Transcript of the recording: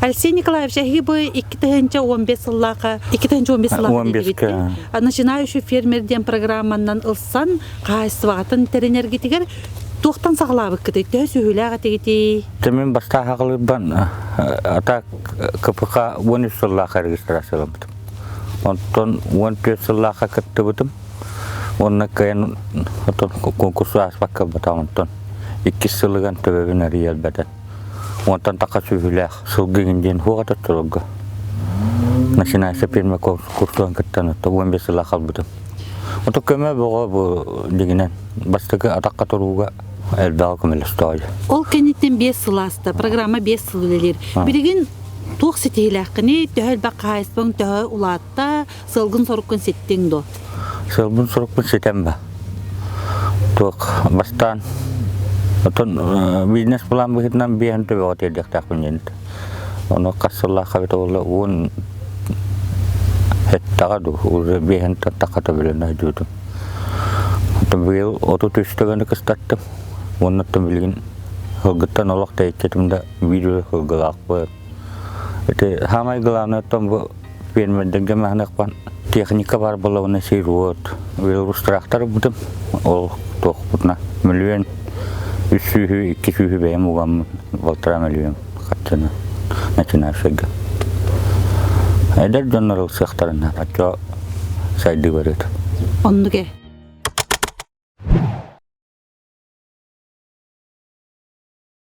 Алексей Николаевич, эһиги бу 2015 сыллааха 2015 сыллааха диэбиккит. Начинающий фермер диэн программанан ылсан хаһаайыстыбаҕытын тэринэргитигэр туохтан саҕалаабыккытый? Төһө сүһүлээх этигитий? Мин бастаан хаҕылыырбан ата КПК 13 сыллаахха регистрацияламмытым. Онтон 14 сыллаахха кыттыбытым. Уонна кыайан отон конкурсу ааспакка ылбатаҕым. Онтон иккис сылыган төбөбүн арыйа элбэтэн. Онтон таха сүһүлээх сылгы иҥин диэн хуоҕа тоттолорго. Начинается фирма курсуан кыттан отто 15 сыла халбытым. Ото көмө бөҕө бу дигинен бастакы атахха турууга элбэҕи көмөлөстөҕө. Ол кэнниттэн 5 сыл ааста. Программа 5 сыл үлэлиир. Билигин туох ситиһиилээххиний? Төһө элбэх хаһаайыстыбаҥ төһө улаатта? Сыалгын-соруккун ситтиҥ дуо? Сыалбын-сорукпун ситэн ба. Туох бастаан отон бизнес-план быһыытынан биэһин төбөҕө тиэрдиэхтээхпин диэн. Ону хас сыллаахха эбитэ буолла уон эттэҕэ дуу, уже биэһин тахха төбөлөнө сылдьыбытым. Оттон быйыл 33 төбөнү кыстаттым. Уонна оттон билигин сылгыттан олох тэйиччитим да биир үлэ сылгылаахпыт. Ити самай главное оттон бу фермердэргэ маһыныахпан техника бар буоллаҕына сир-уот велорустрахтар ылбытым. Ол туохпутуна мөлүйүөн үс сүүһү, икки сүүһү бэйэм угаммын балтараа мөлүйүөн харчыны начинающайга. Эдэр дьоннор ылсыахтарын оччо сайдыы барыт. Оннук ээ.